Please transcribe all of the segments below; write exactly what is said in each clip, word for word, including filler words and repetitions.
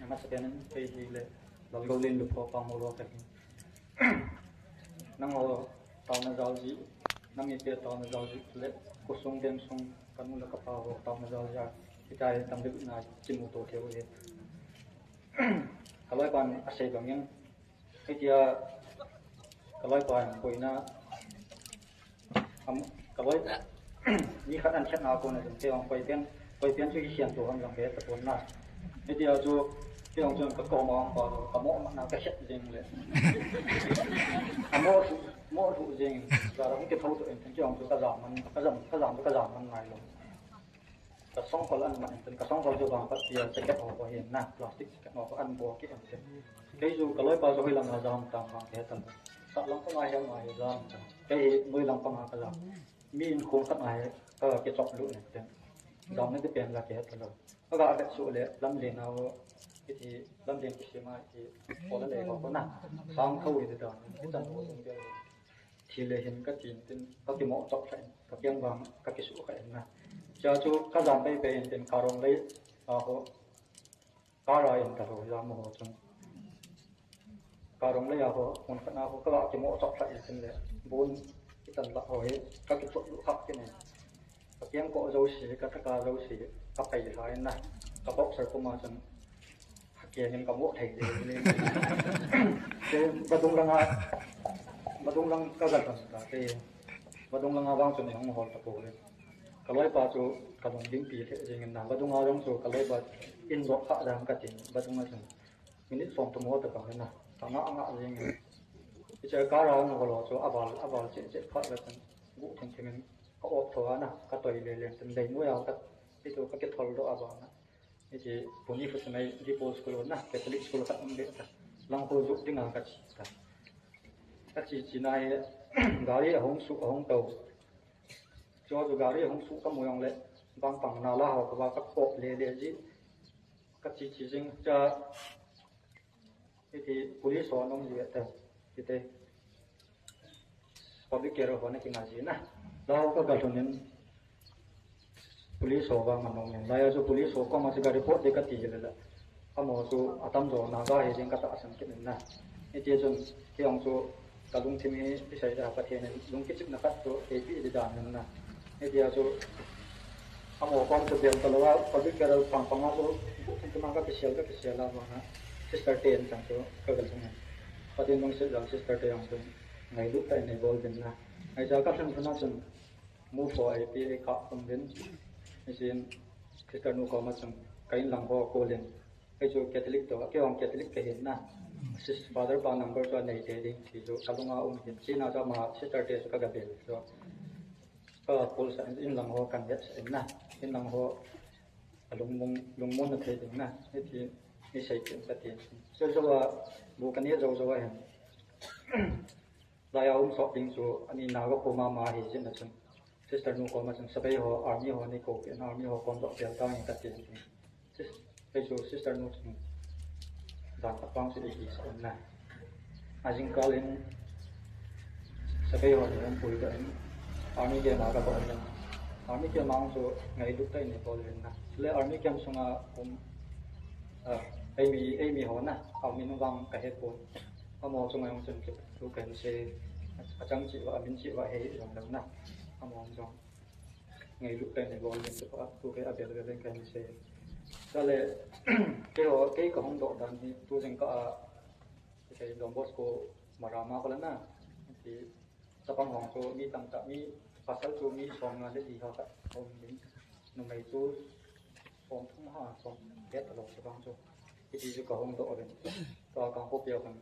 Masapen in kei hi le Lalgoulen Lupho Pangmolua kahi. Nangho taona jal jeh, namipi taona jal jeh le khosung veng sung kanu le kapa ho taona jal jeh a hitia hi tamtah in kimuto thei u ahi. Kaloipan asei bangin, hitia kaloipan boina Am, kaloi, mi khat ahin khetna a kona jong, kei jong koipen, koipen chu hi hian to ham jong kahe tapon na. Hitia chu, kei jong chun kakoma hung pa chu, kamoh matna kahet jeng le. Amoh lhu, moh lhu jeng, jara hung kitho to in, kei jong chu kajam man, kajam, kajam chu kajam man ngai lou. Kasongkhol ahin man in, kasongkhol chu vang pat tia jacket ho ho hin na, plastic jacket ho ho ahin bol kit in. Kei chu kaloipa chu hoilang a jam tam vang kahe tan. Sahlang panga hi ama hi jam tan. Kei hi noilang panga kajam. Mi inkhon khat a hi kakichop lut in tin. Jamna ding pen la kahe talou. Kaga vet suh le lamlen a ho, hiti lamlen kisem a hiti, pol a lei ho ho na. Sang tho hi dan, hichan ho jong vel. Thil le hin katin tin, kakimoh chop kha in, kakeng vang, kakisuh kha in na. Chua chu kajam bei bei in tin, Karong lei a ho, kara in talou jam ho chun. Karong lei a ho, mun khat na ho, kaga kimoh chop kha in tin le, bun, kitan la ho hi, kakichop lut kha kit in. Kakeng ko jouse, kataka jouse, kapai lha in na, kaboxer puma chun, Hakeng in kamoh thei jeng le. Kei vadung langa, vadung lang kaga lhun ta kei. Vadung langa vang chun eihung hol tapoi. Kaloipa chu kalung dingpi lheh jeng in na. Vadung a jong chu kaloipa in jot kha dang katin. Vadung a chun minute som thum ho tapang in na. Kanga nga jeng in. Hiche kara hung hol ho chu aval, aval cheh cheh phat le chun. Guh thim thim in ka-op tho a na. Katoi le le chun lei noiya ka, hichu kakithol doh a vang na. Hiche puni khusunai Deepol School na, Catholic School khat um deh ta. Lang khu jot dinga kache ta. Kache che na hi, gari ahung suh, ahung tou. Chua chu gari ahung suh kamu jong le, vangpang nala ho kava ka-op le le ji. Kache che jing cha, Hiti police ho ana um ji ve te, hiti public care ho ana kingai ji na. Laiya kaga lhun in police ho vang ana um in. Laiya chu police ho koma chu ga report ding kati le la. Amaho chu atamjo Naga hi ding katahsan kit in na. Hiti chun kei jong chu Kalungthim hi, isei da Pathen in lungkichepna khat chu eipeh ding dan ahin na. Hitia chu, amaho kom chu bel talou a, public care pang pang a chu, thim thim a kakisel, kakisel a vang a, sister te in chang chu, kaga lhung in. Pathen lungset jal sister te jong chu, ngailut tah in eibol uvin na. Hitia kalhun lhun a chun, Mu pho eipeh, eikap khum uvin. Hichun sister nu koma chun ka inlang ho call in. Kei chu Catholic toh, kei jong Catholic kahin na. Sis, Father pa number chu anei tei ding ti chu kalunga um hin. Chuna chu ama sister te chu kaga bel chu. Ka call sah in, inlang ho kahin hetsah in na. Inlang ho alungmong, lungmonna thei ding na. Hiti, isei pen kati. Chu chu a, bu kaneh jou jou a hin. Laiya um sot ding chu, ani Naga kho mama ahi jeh in a chun. Sister nu koma chun, Sabai ho, army ho nei kou kit in, army ho kom doh bel tange kati. Sis, kei chu sister nu chun, dan tapang chu eiti sah in na. Ajingkal in, Sabai ho nei hung puidoh in, army camp a kabol in. Army camp a chu ngailut tah in eibol uvin na. Le army camp sunga um, ah, eimi, eimi ho na, amin vang kahe pon. Amaho chunga jong chun kipathu kahin sei, achang cheh uva, amin cheh uva hei jong lou na. Amaho jong ngailut kahin bol uvin, kipathu kahin bol uvin kahin sei. Chule, keiho, kei kahung doh dan hi, tu jingkah a, kei Don Bosco Marama kho la na, ti, Chapang hong chu mi tamtah, mi pasal chu mi som nga le li ho khat um ding. Numei chu som thum ha, som get alou chapang chu. Hiti chu kahung doh uvin. Tua kahung kop peh uvin.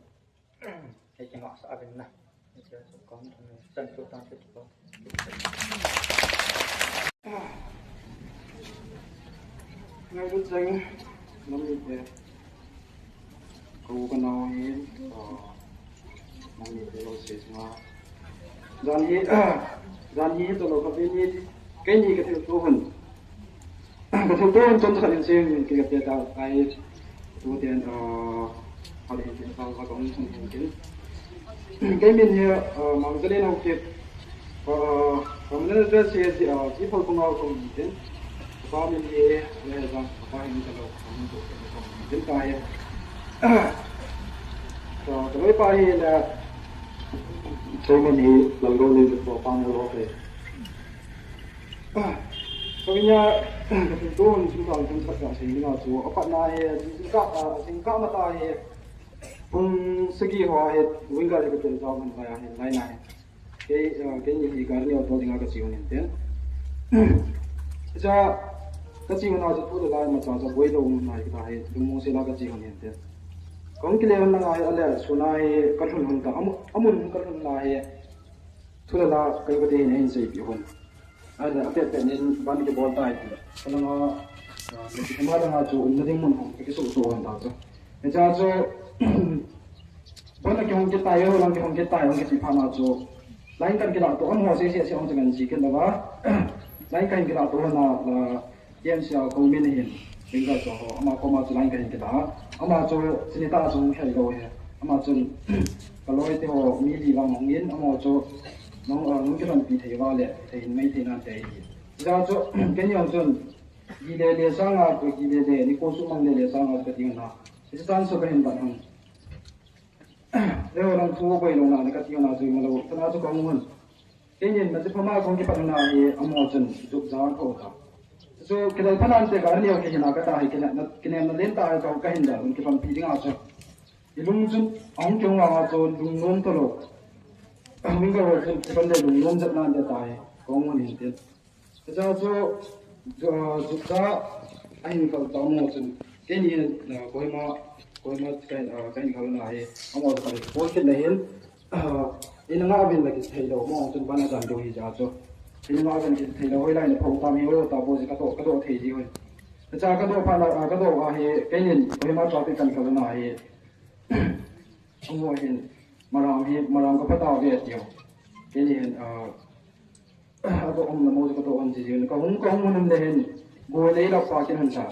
Hei kingah sah uvin na. Hiti chu kahung thum chan chu tan chu chu. Ngailut jeng, nam mite. Ka u ka nao hi, ah, nam mite jouse chunga. Jan hi, jan hi, hi tolo ka ve ni, keini ka thilto hun. Ka thilto hun chomcha khat in sei in, kei ka pe ta, ai, tu ten, ah, ha le hin tin, ka, ka hung sung hin tin. Kei min hi, ah, Mangzalen Haokip, ah, permanent address hi, ah, G four Pungao kong hin tin. Family, le jang, pa hin ka lo, ka mun to, ka mun to, din ta ye. Ka, ka loi pa hi la, Simon hi, Lalgou ni ko pa mo lo ke. Ka nya, ka tu tu, tu ka tu ka ka sing ni ma tu, apa na ye, tu ka, sing ka ma ta ye. Pung sagi ho he, winger he ka tel jao man ka ya he, lai na he. Kei, ah, kei ni hi gari ni auto dinga ka chi hon hin tin. Cha, ka chi hon a chu tu le lai ma cha cha boi lo um nai ka he, lungmong se la ka chi hon hin tin. Kong kile hon na ngai ale, su na he, ka lhun hon ta, amu, amun ka lhun na he. Thu le la, ka yu ka te hin, hin sei pi hon. Ai le, a pet pet nin, ban ki bol tai ti. Ka langa, ah, le ki ma langa chu, um na ding mun hon, ka ki su su hon ta chu. Ni cha chu, ban ki hon ki tai, ho lang ki hon ki tai, hon ki ti pha na chu. Line kan ki la to, am ho se se se hon chu kan ji ki la ba. Line kan ki la to na, la, T M C a ko min hin, Ringa chu ho, ama koma chu line ka hin kila. Ama chu, chini ta chu hei lo he. Ama chun, ka loi te ho, mi li vang hong in, ama chu, nong, ah, nong kilhon pi thei va le, thei in mai thei nan te hi. Ja chu, kei ni ang chun, gi le le sanga, ko gi le le, ni ko su mang le le sanga, ka ti na. Isi tan su ka hin ban hong. Leo lang thu boi lo na, ni ka ti na chu ma lo, ta na chu ka hong hun. Keinin, na chu phama kong kipat na hi, amo chun, juk jang ko ta. Chu, kidal phanan te ka neo ke hina ka ta hi, kine, na, kine na len ta hi ka, ka hin da, un kipam pi ding a chu. I lung chun, ahung kiong a chu, lung nom to lo. Min ka ro chun, kipam le lung nom jat nan te ta hi, kong un hin tin. Chu, chu, chu, chu, chu, ahin kal ta amo chun. Keinin, na, Kohima, Kohima ka, ka hin kal na hi, amo chun, ka ri, kol kit na hin. Ah, ina nga ven la kithei lo, mo chun ban a jan do hi ja chu. Ina nga ven kithei lo, hoilai na pho ta mi ho ta bo ji ka to, ka to thei ji hoi. Cha ka to pha na, ah, ka to a hi, keinin, Kohima traffic kan ka na hi. Amo hin, maram hi, maram ka pha ta ve ti ho. Keinin, ah, A to um na mo ka to um ji jin. Ka hung, ka hung mun le hin. Go le la pa kin han sa.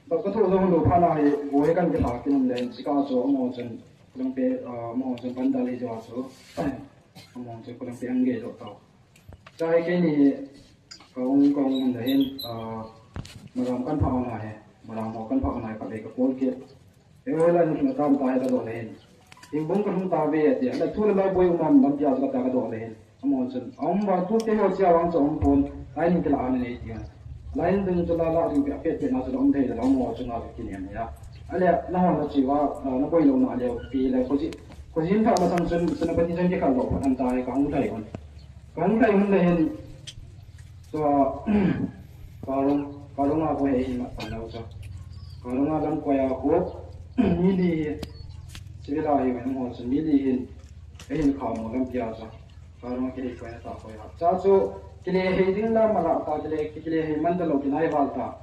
Ba ka to lo lo pha na hi, go he kan ke pha kin le hin. Sika so mo chun. Kulang pe, ah, mo chun pan da le jo so. Mo chun kulang pe ang ge jo to. Cha he ke ni ka hung, ka hung mun le hin, ah, maram kan pha na he. Maram ho kan pha na he ka be ka pol ke. He hoilai na thing a tam ta he ka doh le hin. Thing bung ka thung ta ve a ti. A la thu le la boi um am lam pia ka ta ka doh le hin. Amo chun. Am ba tu te ho chia wang chu um pon. Lai ning te la an nei ti. Lai ning chu la la ring pia pet pet na chu la um thei la amo chun a ki nem ya. A le na ho na chi wa na boi lo na le pi le ko ji. Ko jin ta ma sang chun chun pa ti chun ki ka lo pa an ta he ka hung thai kon. Kong kai hun le hin. Chu, karong, karong a ko he hin ma pan lo chu. Karong a lam ko ya ko. Mi li hi. Sivil a hi wen mo chu mi li hin. He hin kha mo lam pia chu. Karong a ki le ko ya ta ko ya. Cha chu, ki le he ding la ma la ta, ki le, ki le he man da lo ki nai val ta.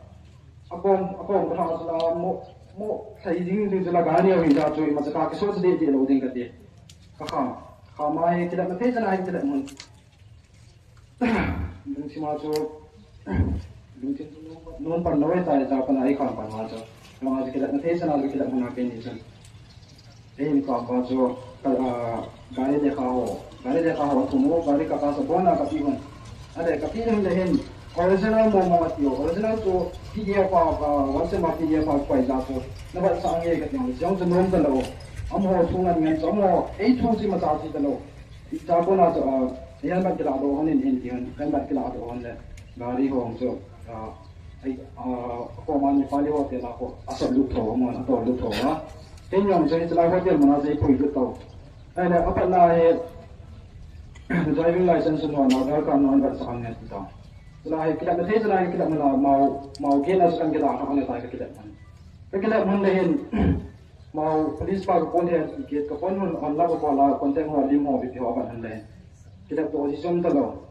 A kom, a kom ka tha chu la mo, mo, thai ding ding chu la ga ni a wi da chu, ma cha ka ki so chu de de lo ding ka ti. Ka kham. Kham a hi ki la ma thei cha na hi ki la mun. Lungthim a chu, lungthim chu nom pan lou e, tai ta pan a i kham pan a chu. Lung a chu kilat na thei san a chu kilat hon a pen ni chun. Ei in kham pa chu, ka, ah, gari lekha ho, gari lekha ho a thum u, gari ka pa sa bon a ka pi hon. A le ka pi hon le hin, original mo mo a ti u, original chu P D F a, ah, WhatsApp a P D F a koi ja chu. Na vat sa nge ka ti hon, jong chu nom ta lou. Am ho thu ngan ngan chu, am ho, ei thu chi ma cha chi ta lou. Cha kona chu, ah, helmet kila doh hon in, in ti hon, helmet kila doh hon le, gari hong chu, ah, ai, ah, koma ni pali hotel a ko, a sot lut tho, mo na to lut tho, ah. Tin jong chu, chulai hotel muna chu pui lut tho. Ai le, apat na hi, driving license no, na, Aadhaar card no, an vat sa kan ne ti ta. Chulai hi, kila, na thei chulai hi, kila muna, mau, mau ke na chu kan kila, na, na ta kila. Ka kila mun le hin, Mau police pa ka kon he, gate ka kon hon, on la ka kon la, contact ho, lim ho, B P ho, ban han le. Kila to ji som ta lo.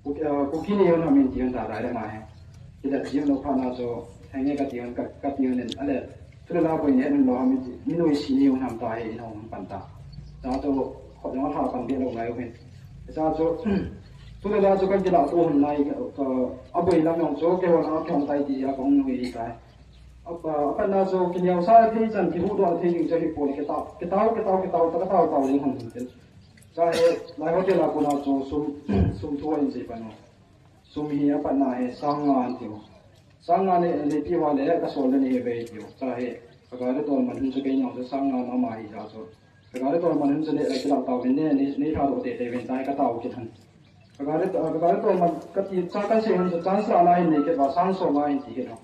Ku, eh, Kuki ni yon ha min ti yon ta, dai le ma he. Kila ji no pha na cho, henge ka ti yon, ka, ka ti yon nen, ale. Tu le la ko ni he lo ha min ti, min oi si ni yon ham ta he, in hom pan ta. Ta to, ko no tha pan de lo ngai hen. Ta cho, tu le la cho ka kila to hon nai, ka, a boi lam yong cho, ke ho la, ke hon tai ti, a kong no hi tai. Apa, apa na chu kineo sa thei chan kihuhdoh thei ding chu hi pon, kitao, kitao, kitao, kitao, ta kitao, tao ding hon hin tin. Cha he, lai hotel a kona chu sum, sum thu a in sei pan u. Sum hi apatna hi sang nga an tiu. Sang nga nei, neipi uva le kasol le neive tiu. Cha hi, ka gari tol man hun chu keini jong chu sang nga mama hi ja chu. Ka gari tol man hun chu nei, eh, kilah tauvin ne, nei, nei lhadoh teitei uvin tia katao kit hon. Ka gari, ka gari tol man kati cha kasei hon chu chance la na hin nei kit uva sang som nga hin ti kit hon.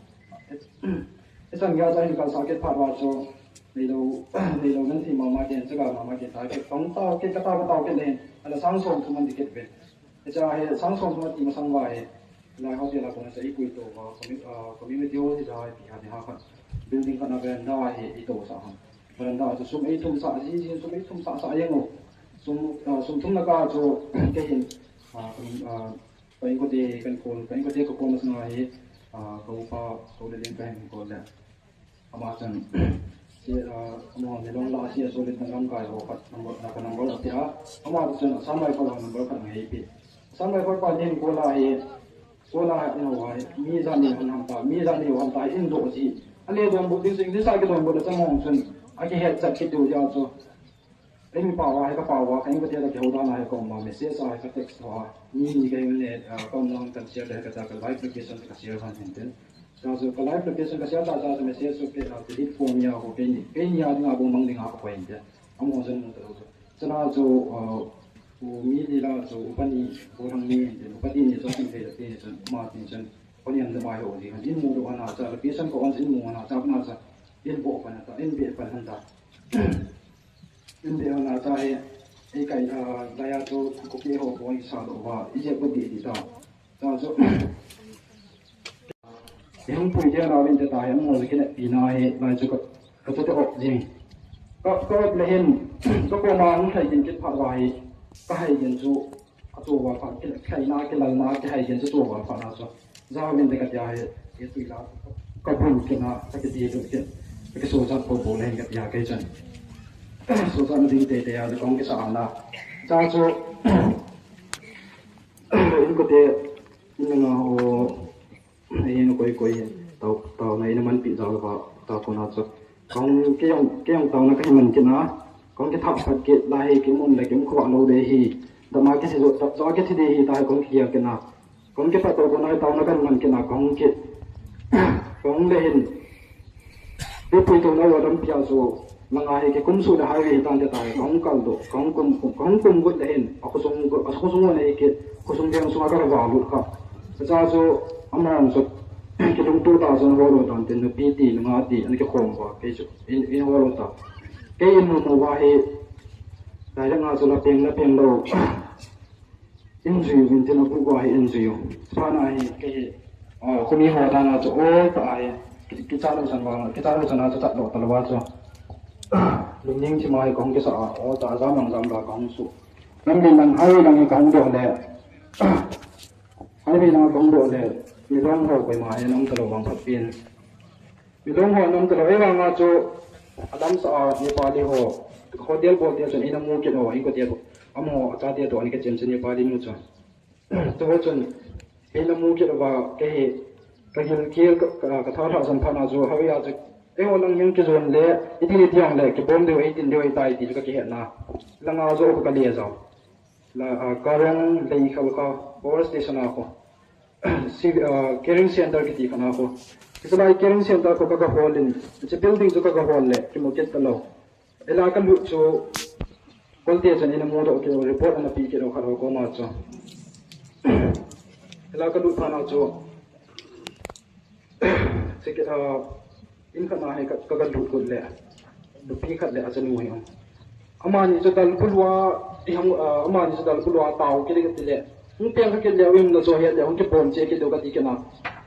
Hichan geiya chu hin kalsah kit phat uva chu neilou, neilou nan ti mama kit, chaga mama kit tia kit, tong tao kit, katao, katao kit le hin, ala sang som thum an ti kit uvin. Hiche a hi sang som thum ati masang uva hi, hilai hotel a kona chu eipui to uva, commu-, ah, community hall hi ja hi ti ha ni ha khat. Building khat a veranda hi eito sah hon. Veranda chu sum eithum sah, ji ji sum eithum sah sah jeng u. Sum, ah, sum thum na ka chu kei hin, ah, ka, ah, ka inkote kan call, ka inkote ka call masang a hi, ah, ka upa, ka u le leng ka hin call le. Ama chun, si, ah, ama milong la si a solid na lamkai ho khat number, na ka number a pia. Ama chun Assam Rifle ho number khat angai pi. Assam Rifle pa nin call a hi, call a hi, ino wa hi, mi ja ni hon ham ta, mi ja ni hon ta, in do ji. Ale don bu ding sing, ding sa ki don bu le chang hong chun, a ki het chat ki do ja chu. Ei mi pao a, hi ka pao a, ka inkote la kihou dan a hi ka um a, message a hi ka text a, mi ni ka hin le, ah, ka um dan kan share le ka cha ka live location ka share han hin tin. Cha chu ka live location ka share cha cha chu message chu ke, ah, delete ko mi a ko keini, keini a ding a ko mang ding a ko hin te. Amo jan mo ta lo chu. Cha la chu, ah, u mi ni la chu u pa ni ko hang ni hin tin, u pa ni ni chu kin te te ni chu ma tin chu. Ko ni an da mai ho ji han in mu do han a cha location ko on in mu han a cha na cha in bo pa na ta, in be pa han ta. India na ta hi, ei kai, ah, laya chu Kuki ho ko i sa lo va, i je ko di di ta. Ta chu, i hung pui dia na vin te ta hi, mo le kine pi na hi, lai chu ka, ka chu te op jing. Ka, ka op le hin, ka ko ma hung thai din kit pha va hi, ka hai din chu, Achu va pha, ki, khaina, kilalna, kihai khen chu chu va pha na chu. Jao min te ka tia hi, i tui la, ka bun kina, ka kiti tu kin. Ka kisosat po po le hin ka tia kei chun. Sosat na ding te te a, kong kisa na. Cha chu, inkote, in nga o, Ei, na koi koi, tao, tao na ina man pi jao va, tao ko na chu. Kong kei jong, kei jong tao na ka hi man kit na. Kong kithah phat kit la hi, ki mun le ki um kho lo de hi. Da ma ki si jo, da, da ki thi de hi, ta hi kong ki ya kit na. Kong kipat to ko na hi tao na ka hi man kit na, kong ki. Kong le hin. Bepui to na wa lam pia so, langa hi ke kum su le highway hi tan te ta hi, kong kal do, kong kum, kong kum gut le hin, a khosung, a khosung wa le hi ke, khosung veng sunga ka va lut ka. Ka cha so, a mong so, ki lung tu ta so, ho lo tan te, nupi ti, nunga ti, an ki khom va, ke so, in, in ho lo ta. Ke in mu mu va hi, ta le nga so la peng, la peng lo. Injui u, intin a bu gua hi injui u. Pha na hi, kei hi. Oh, kumi ho dan a chu, oh, ta hi. Ki, kicha lo san va, kicha lo san a chu chat lo ta lo va chu. Lungning chi ma hi kong kisa a, oh, ta jam lang jam la kong su. Lam din lang hai lang hi kong do le. Hai lang kong do le. Mi long ho koi ma hi nang ta lo vang phat pin. Milong ho nam talo, ei vanga chu, adam sa a Nepali ho, hotel bol te chun, ina mu kit ho, inkote ho, amo, achate to, ani ka chem chu Nepali nu chu. Chu ho chun, ina mu kit ho va, kei hi, ka gil kel, ka, ka, ka tha tha san pha na chu, hoi a chu, ei ho lang min kijon le, iti ni tiang le, kibom deu, ei tin deu, ei tai ti chu ka kihet na. Langa jo ka le jao. La, ah, Karong Leikhal kha, power station a ko. Si, ah, caring center kiti kha na ko. Kisalai caring center ko ka, ka hol in. Chi building chu ka, ka hol le, kimu kit ta lo. Ela ka lut chu, kolte chun ina mu do kit, report ana pi kit kha lo ko ma chu. Ela ka lut pha na chu. Chi ke, ah, in khat na hi ka, ka, ka lut lut le. Nupi khat le achanu hi um. Amani chu dal kulua, i hang, ah, amani chu dal kulua tao kile kile. Hung peng kha kile, um na jo hi le, hung kibom che kile ka ti kina.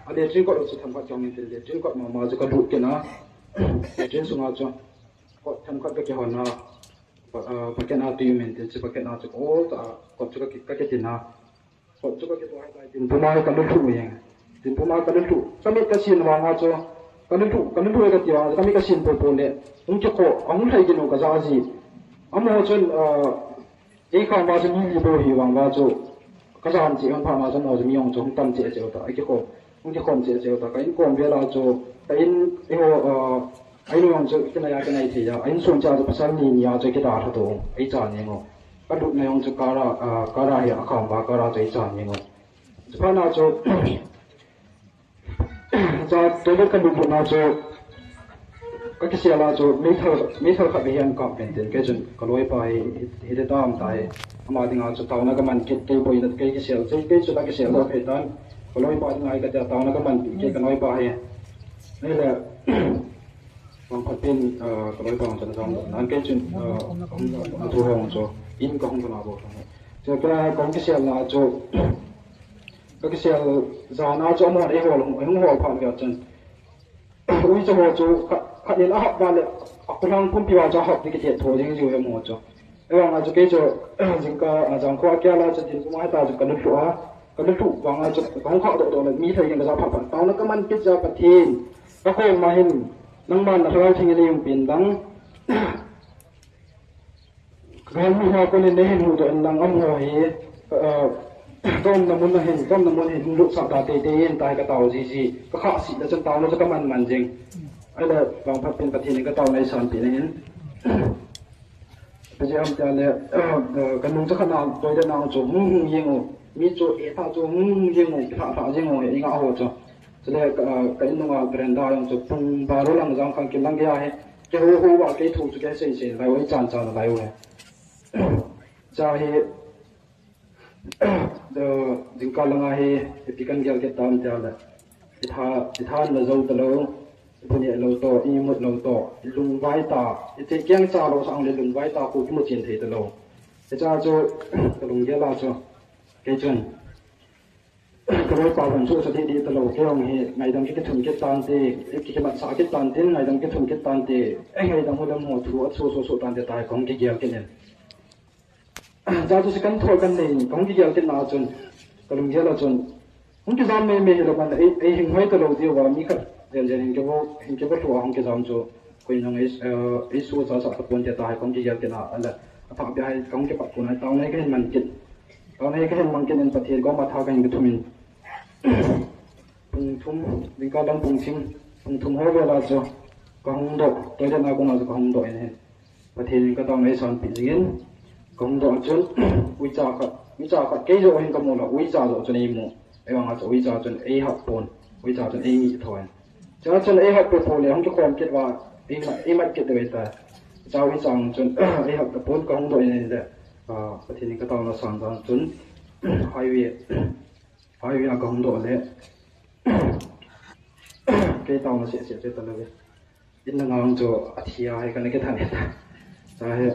A le trin kot chu tham khat jong min kile, trin kot ma ma chu ka lut kina. Le trin sunga chu. Kot tham khat ka kihon na. Pa, ah, packet na tu min tin chu packet na chu. Oh, ta, kot chu ka ki, ka kitin na. Kot chu ka kituh hai tai, tinpum a ka lulhu jeng. Tinpum a ka lulhu. Ka mit ka sin vang a chu, ka lulhu, ka lulhu ka ti vang, ka mit ka sin po po le. Hung kikho, ahung lhai kinu ka ja ji. Amaho chun, ah, ei kha ma chu mi li bou hi vang va chu. Ka jan chi hon pha ma chu amaho chu mi jong chu hung tam che che ta. Ei kikho, hung kikhom che che ta. Ka inkom vel a chu, ka in, eiho, ah, Ainu jong chu kinai a kinai thei a, a insung cha chu pasal ni ni a chu kidalha to, ei cha ni ngo. Ka lut na jong chu kara, ah, kara hi a kham ba, kara chu ei cha ni ngo. Phat na chu, cha toilet ka lut lut na chu, ka kisel a chu, meithal, meithal khat beh hi ahin kap pen tin, kei chun ka loipa hi, hi, hiti tam tai, ama dinga chu taona ka man kit, kei boina, kei kisel, kei, kei chu ka kisel lou phei tan, ka loipa dinga hi ka tia taona ka man kit, kei ka loipa hi. Ahile, Vangphat pen, ah, ka loipa hung chun a jam nan kei chun, ah, hung, a thu hung chu, in ka hung kana bol thang. Chu ka, ka hung kisel na chu, ka kisel jana chu amahon ei hol, ei hung hol phat vea chun. Uicha ho chu khat, khat in a hap va le, a kholang pumpi va chu a hap ding kiti tho jing jiu hi amaho chu. Ahivanga chu kei chu, jingkah, ah, jangkho a kial a chu dinpum a hita chu ka lut lhu a, ka lut lhu vanga chu ka hung khah doh doh le mi thei in ka ja phat phat. Taona ka man kit cha Pathen. Ka khom ma hin, nangman na Lhagao Theng in nei umpi in lang. Ka galmi ho kon in nei hin huhdoh in lang amaho hi, ah, ka umna mun a hin, ka umna mun hin hung lutsah ta teitei in tia hi ka tao jiji. Ka khah sih le chun taona chu ka man man jing. Ahile vangphat pen Pathen in ka taona eisanpeh na hin. Ipi jeh ham tia le, eh, ka nung chakhat na toilet na chu hung hung jeng u. Mi chu eh tha chu hung hung jeng u, lhah lhah jeng u, eh, i ngah ho chu. Chule ka, ka in nunga veranda jong chu pung baroh lang jong khang kim lang gei ahi. Kei ho ho va kei thu chu kei sei sei lai u, ei chan chan lai u hi. Cha hi, eh, jingkah langa hi, ipi kan gel kit tam tia le. I tha, i tha na jou talou. Ipi neh lou toh, i mut lou toh, i lungvai ta, i che kiang cha lou sang le lungvai ta, khu kimu chen thei talou. Hicha chu, ka lunggel a chu, kei chun, ka loipa hon chu sa didi talou, kei jong hi ngaidam ki, kithum kit tante, ki, kimatsah kit tante, ngaidam kithum kit tante, ei ngaidam u lam ho thu, a chu so so tante tia hi kong kigel kit in. Cha chu second thought kan nei, kong kigel kit na chun, ka lunggel a chun, hung kijam mei mei hilou man, ei, ei hing hoi talou diu va, mi khat, jen jen hing kivo, hing kivo lhua hung kijam chu, koi nung ei, eh, ei su sa sa tapon tia tia hi kong kigel kit na, ala, a thah bia hi kong kipat kun a, taona hi ka hin man kit. Taona hi ka hin man kit in Pathen koma tha ka hin kithum in. Pung thum, jingkah dang pung thum, pung thum ho vel a chu, ka hung doh, toilet na kona chu ka hung doh in hin. Pathen in ka taona eisanpeh jing in, ka hung doh a chun, uicha khat, uicha khat, kei joh hin ka mu lou, uicha joh chun ei mu. Ahivanga chu uicha chun ei hap pon, uicha chun ei ngih thou in. Cha chun ei hap pon le, hung kikhom kit va, ei mat, ei mat kit deu ta. Cha uicha chun, ei hap ta pon ka hung doh in le, ah, Pathen in ka taona san dan chun, highway, highway a ka hung doh le, kei taona seh seh che talou ve. In na ngang chu a thi a hi ka na kithan ta. Cha hi,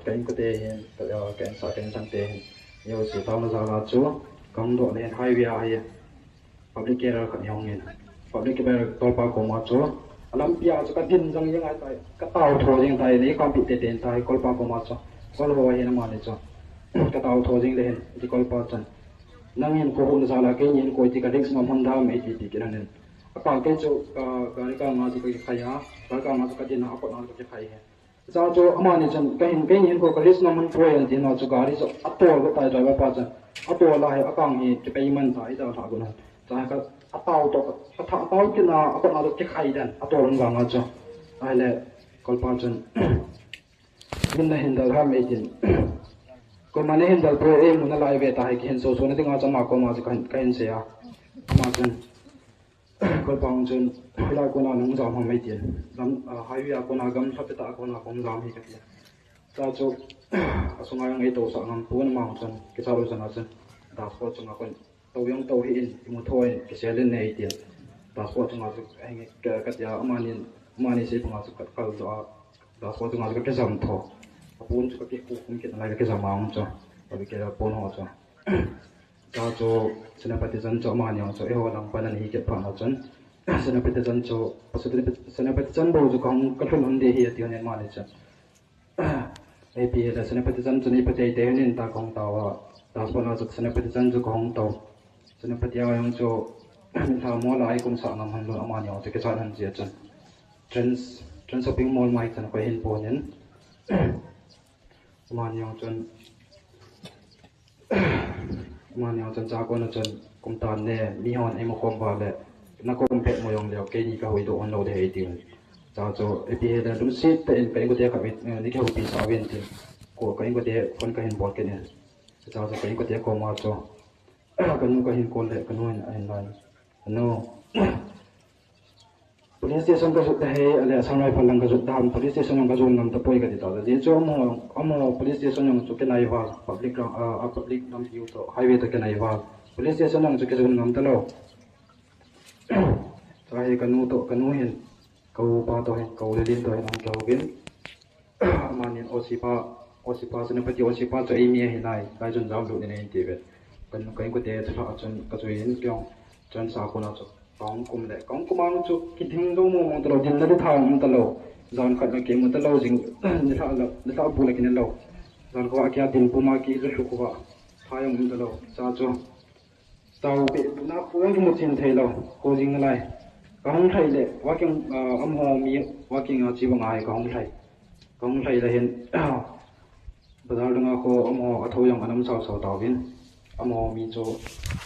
ka inkote hin, ka, ka insa, ka insang te hin. Yo si taona jal a chu, ka hung doh le highway a hi. Public carrier khat hi hung in. Public carrier tolpa koma chu. A lampi a chu ka din jang jeng ahi tai. Ka tao tho jeng tai, nei kampi tete in tai, kolpa koma chu. Kol ho hi na mani chu. Ka tao tho jeng le hin, ti kolpa chun. Nangin koi hung jal a, keini hin koi ti ka risk ngam hon dam e ti ti kit in. Akang kei chu, ah, gari kang a chu ka kikhai a, gari kang a chu ka din a, akot a chu ka kikhai e. Cha chu amani chun, ka hin, keini hin koi ka risk ngam hon poi an ti na chu gari chu atol got tai driver pa chun. Atol a hi akang hi kipei man ta, i dalha got na. Cha ka atao to, ka tha atao kit na, akot a chu kikhai den, atol hon vang a chu. Ahile, kolpa chun. Min na hin dal ham ei tin. Koima na hin dal poi, ei mu nalai ve ta hi kihin so so na dinga chu ama koma chu ka hin, ka hin sei a. Ama chun, kolpa hung chun, hilai kona nahung jam ham ei tin. Lam, ah, highway a kona gamla pet a kona kahung jam hi ka ti. Cha chu, asunga jong ei tousah ngam pon ama hung chun, kicha lou chana chun, dashboard chunga kon Tou jong tou hih in, imu tho in, kisel in nei tin. Dashboard chunga chu, eh, ka, ka tia, amani, amani sei banga chu ka kal doh a, dashboard chunga chu ka kijam tho. Apon chu ka kikhum khum kit nalai ka kijam a hung chu. Ka bi ke pon ho chu. Ka chu, Senapati chan chu amani hung chu, eiho lang pan ani hi kit phat na chun. Senapati chan chu, Senapati chan bou chu ka hung, ka lhun hon ding ahi ati hon in amani chu. Ipi hile Senapati chan chu nei pha teitei hon in ta kahung tao a. Dashboard a chu Senapati chan chu kahung tou. Senapati a jong chu nilhah mol a ei kum sah ngam hon lou amani jong chu kichat hon jeh chun. Trends, Trends Shopping Mall mai chan koi hin pon in. Amani jong chun Amani jong chun cha kona chun kum tan ne, mihon eimu khom uva le, na kum phet mo jong leu, keini ka huhdoh hon lou ding ahi tin. Cha chu, ipi hile lungset tah in ka inkote khat, eh, nei kihoupi sah uvin tin. Ko ka inkote phone ka hin bol kit in. Cha chu ka inkote koma chu, Kanu kahin call le, kanu hin ahin lai. Kanu. Police station kajot ta he, ale Assam Rifle lang kajot ta ham, police station lang kajon ngam tapoi kati ta. Ajeh chu amaho, amaho police station lang chu kinai val, public lang, ah, ah, public lampi u toh, highway toh kinai val. Police station lang chu kijon ngam talou. Chua hi kanu toh, kanu hin, kaupa toh hin, ka u Lelin toh hin, ahung kihouvin. Amanin O C pa, O C pa, Senapati O C pa chu eimi ahi nai, lai chun jam lut in ahin ti ve. Ka, ka inkote thulha chun, ka chu hin, keiin, chun sa kona chu, kahung kum le, kahung kum ang chu, kithing jou mong mong talou, dinna le tha um talou, jan khat le kimu talou, jing, nilhah le, nilhah bu le kine lou. Jan khat kia din puma ki, ju lhu khuva, tha jong um talou, sa chu. Tao pe, tuna kho kimu chin thei lou, kho jing nalai. Kahung lhai le, walking, ah, amaho mi, walking a chi banga hi kahung lhai. Kahung lhai le hin, bazar dunga kho amaho athou jong anam sao sao tauvin. Amaho mi chu,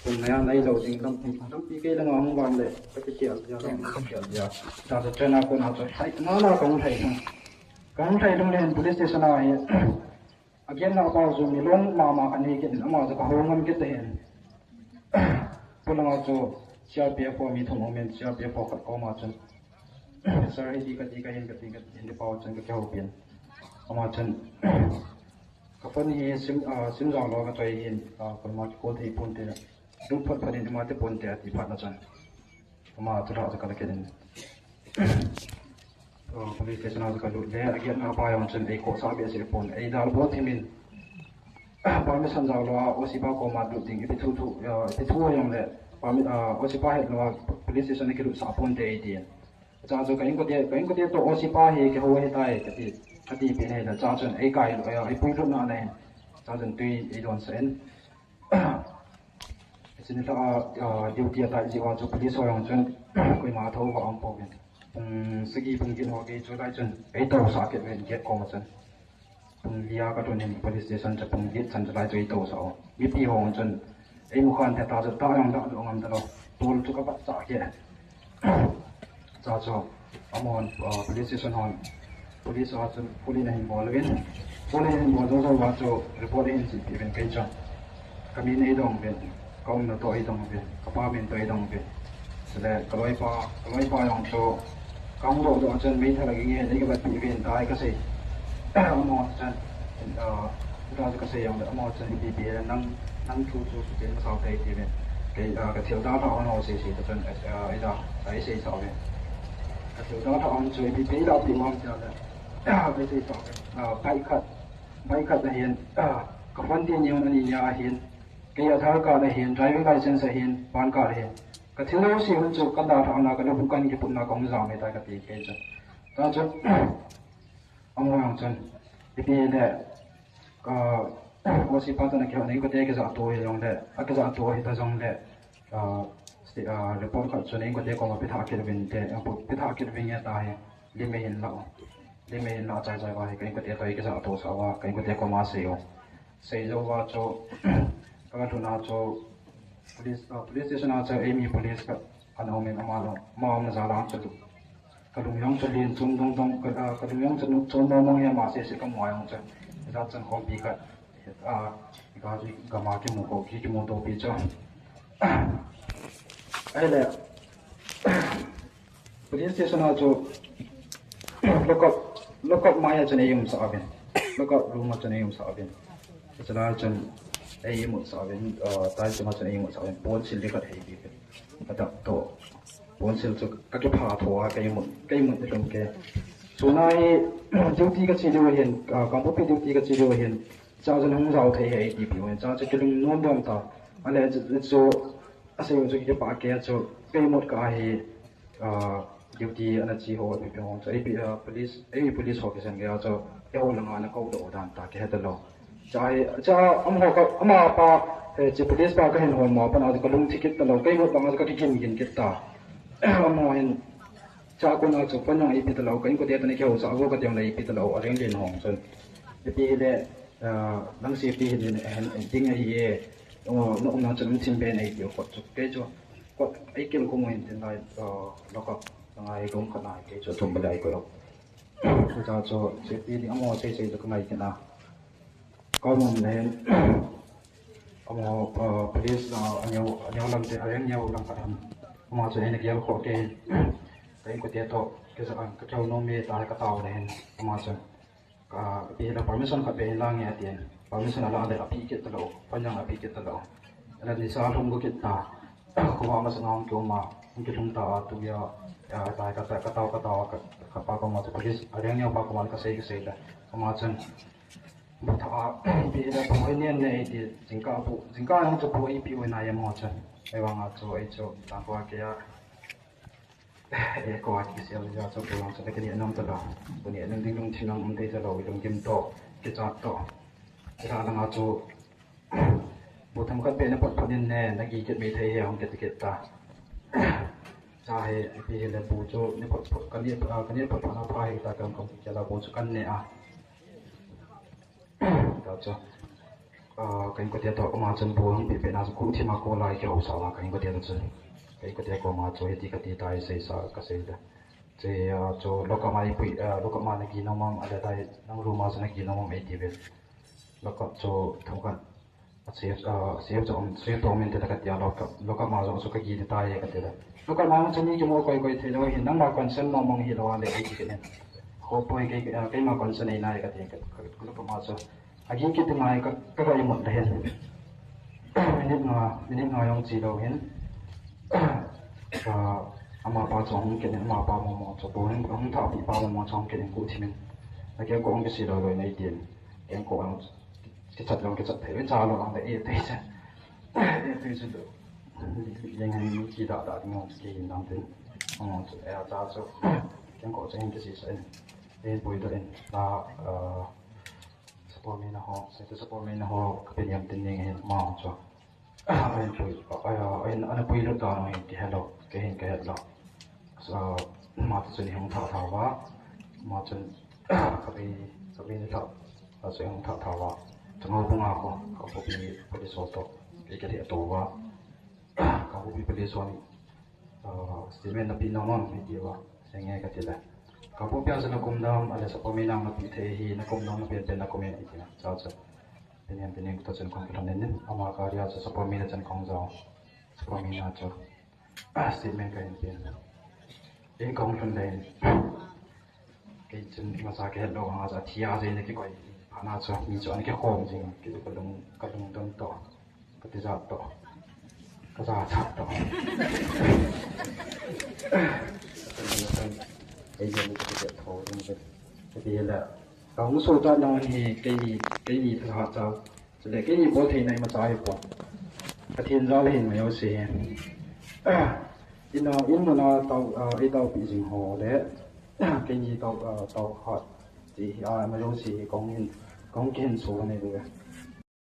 pung nai a nai lou ding lam, lampi kei langa hung vang le, ka kikhel dia, ka kikhel dia. Tao chu train a kona chu, lhai nalai kahung lhai lhung. Kahung lhai lhung le hin police station a hi, Agenna pa chu mi lom mama khat nei kit in, ama chu kahou ngam kit tahin. Polanga chu C R P F ho mi thum umin, C R P F ho khat koma chun, "Sir, hiti kati kahin, kati kahin," ti pa chun kakihoupin. Ama chun, "Ka phone hi sim, ah, sim jong lou kachoi hin, ah, koima kicall thei ponte. Lut phot phot in ima te ponte," ati phat na chun. Ama thulha chu kala kit in. Oh, police station a chu kalut le, agenna pa jong chun eikhohsah behseh pon, eidalbo thimin. Permission jao lou a, O C pa koma lut ding, ipi thu thu, ah, ipi thu jong le, permi-, ah, O C pa het lou a, police station a kilutsah ponte eitin. Chua chu ka inkote, ka inkote toh O C pa hi kihou ahitai, kati, kati pen ahile, chua chun eikai lou, ah, eipui lutna ahin. Chua chun tui eidonsah in. Hiche nilhah a, ah, duty atai jeh uva chu police ho jong chun koima athou uva aum pouvin. Pung sagi pung get ho kei chu lai chun eitousah kit uvin gate koma chun. Pung li a kalhun in police station chu pung get chan chu lai chu eitousah u. Mipi ho jong chun eimu khan te ta chu ta jong dah doh ngam talou. Tol chu kavat chah kit. Chua chu, amahon, ah, police station hon, police a chun, police in ahin bol uvin, police in ahin bol jou jou uva chu, report ahin chihpeh uvin kei chun. Ka min eidong uvin, ka umna toh eidong uvin, ka pa min toh eidong uvin. Chule, ka loipa, ka loipa jong chu, kahung doh doh a chun, meithal aging in, eikivetpeh uvin, tia kasei. Amahon chun, ah, Tua chu kasei jongle, amaho chun ipi ipi le nang, nang thu chu suchen masao tai tiuvin. Kei, ah, kathil dalhah hon ho sei sei ta chun, ah, ida, ah, eiseisah uvin. Kathil dalhah hon chu ipi ipi eilahpeh u ham tia le, ah, eiseisah uvin. Ah, bike khat, bike khat ahin, ah, ka phone teni hon ani nia ahin, kei Aadhaar card ahin, driving license ahin, PAN card ahin. Kathil jouse hon chu kadalhah na, kalubu kan kiputna kahung jam ahitai kati kei chun. Tua chun, Amaho jong chun, ipi le, ah, O C pa toh ana kihou, na inkote kijahto hijongle, akijahto hita jongle, ah, sti-, ah, report khat chu na inkote koma pethah kit uvinte, ah, pethah kit uvinge tahi, lim eihin lah u. Lim eihin lah chai chai uva hi, ka inkote toh eikijahto sah uva, ka inkote koma sei u. Sei jou uva chu, ka lhun a chu, police, ah, police station a chu, eimi police khat ana umin ama jong, ama umna jal a chu, Kalung jong chu len chom dong dong, ka, ah, kalung jong chu chom mong mong hi ama seh seh kamu a jong chu. Hijat chun khompi khat, ah, gari gam a kimu ko, ki, kimuto pi chu. Ahile, police station a chu, lockup, lockup mai a chun eiumsah uvin. Lockup room a chun eiumsah uvin. Hiche lai chun eimutsah uvin, ah, tai chunga chun eimutsah uvin. Ponsil ding khat eipe uvin. Kadap to. Ponsil chu kakipha tho a, keimut, keimut ding lum ke. Tuna hi, duty kache diu ahin, ah, Kangpokpi duty kache diu ahin, cha chu nahung jao thei ahi eitipiu ahin, cha chu kilungnom dom ta. Ale chu, chu, asei u chu kipah kei a chu, keimut kah a hi, ah, duty ana che ho, ipi ipi ho chu, ipi, ah, police, ei police ho kisan gei a chu, eiho langa ana koudoh dan ta, kihe talou. Cha hi, cha, amaho ka, ama pa, eh, chi police pa kahin hou ma, pa na chu kalung thi kit talou, keimut bang a chu kakigin gin kit ta. Amaho hin, cha kona chu phone jong eipe talou, ka inkote toh ana kihou sah vo kati jongle eipe talou, a ring ling hong chun. Ipi hile, ah, nang safety hin, hin, hin ding ahi e, oh, na umna chun um thim ben eitiu kot chu. Kei chu, kot eikel khum u hin tin lai, ah, lockup, ngai room khat na kei chu thum bale eikoi u. Chu cha chu, safety ding amaho sei sei chu kangai kit na. Ka um le hin, Amaho, ah, police la, aneo, aneo lam te, areng neo lam khat ham. Ama chun eina gel khoh kei. Ka inkote toh, kei sa, ka keu nom e tia ka tao le hin. Ama chun, ka, ipi hile permission khat be in la nge atin. Permission ala le ape kit talou, pan jong ape kit talou. Ala nisa lhung go kit ta. Koma masanga hung kium a, hung kilhung ta a, tua, ya, tia ka, ka tao, ka tao, ka, ka pa koma chu police, areng neo pa koma ka sei, ka sei le. Ama chun, bu tha a, ipi hile bu hi nen ne eiti, jingkah bu, jingkah jong chu bu eipe u nai amaho chun. Ahivanga chu, ei chu, tangkhoa kei a, eh, koi kisel ja chu, bu jong chu, le kani anam talou. Bu ni anam ding lungthim jong um thei talou, ilunggim toh, kichat toh. Hila langa chu, bu themkhat be na phot phot in ne, na gi kit mai thei hi, hung kiti kit ta. Cha hi, ipi hile bu chu, ni phot phot, kani, ah, kani phot phot na pha hi ta kam kam kila bu chu kan ne a. Tia chu, ah, ka inkote toh, ama chun bu hung pe pe na chu, khuh thim a kol a kihou sa a, ka inkote toh chun. Ka inkote koma chu, hiti kati tai, sei sa, ka sei le. Che, ah, chu, lockup ma ipui, ah, lockup ma na gi nom am, ale tai, nang room a chu na gi nom am eiti ve. Lockup chu, themkhat, a safe, ah, safe chu um, safe toh um inte kati a, lockup, lockup ma jong chu ka gi tai kati le. Lockup ma chu mi kimu koi koi thei lou hin, nangma consent mong mong hilou a le eiti kit in. Kho poi kei, ah, keima consent ei nai kati, ka, ka, lockup ma chu. Agi kiti ngai ka, ka, ka imut le hin. Minute nga, minute nga jong che lou hin. Ka, amapa chu hung kit in, amapa momo chu, bu hin, hung thahpi pa momo chu hung kit in khuh thim in. Na kengkoh hung kise lou lou in eitin. Kengkoh jong kichat jong kichat thei, cha lou jong le e thei cha. E thei cha lou. Jeng hin mi kidah dah ding jong kihin dam tin. Momo chu, e cha chu. Kengkoh chu hin kise sa in. Hin puidoh in. La, ah, Support mi na ho, sei te support mi na ho, ka pe niam tin ning hin ama chu. Ahin pui, ahin, ahin, ana pui lut dan u hin kihe lou, kei hin kahe lou. So, ama chu chun hung tha tha uva, ama chun, ka pe, ka pe ni tha, a chu hung tha tha uva. Changou bunga ko, Kangpokpi police ho toh, kei kahe to uva. Kangpokpi police ho ni, ah, statement na pe nom am, mi ti uva, sei nge kati le. Kangpokpi a chu na kum dam, ale support mi nang na pe thei hi, na kum dam na pe pe na kum e, iti na, cha cha. Pe niam pe niam kut a chun kong kilhon in, ama gari a chu support mi na chun kong jao. Support mi na chu, ah, statement kahin pe. In kong lhun le in. Kei chun imacha kahe lou, hanga cha thi a jeh in kikoi. Phat na chu mi chu ana kikhom jing, kei chu kalung, kalungdon toh, katijat toh, kajachat toh. Ei jong chu kei tho jing jing. Kati le, kahung sohcha nau hi keini, keini thahat cha. Chule keini bol theina imacha ahipon. Pathen jal ahin, mi jouse hi. Ina, in muna tao, ah, ei taopi jing ho le, keini tao, ah, tao hat. Ti hi, ah, mi jouse hi kong hin, kong kihin so nei le.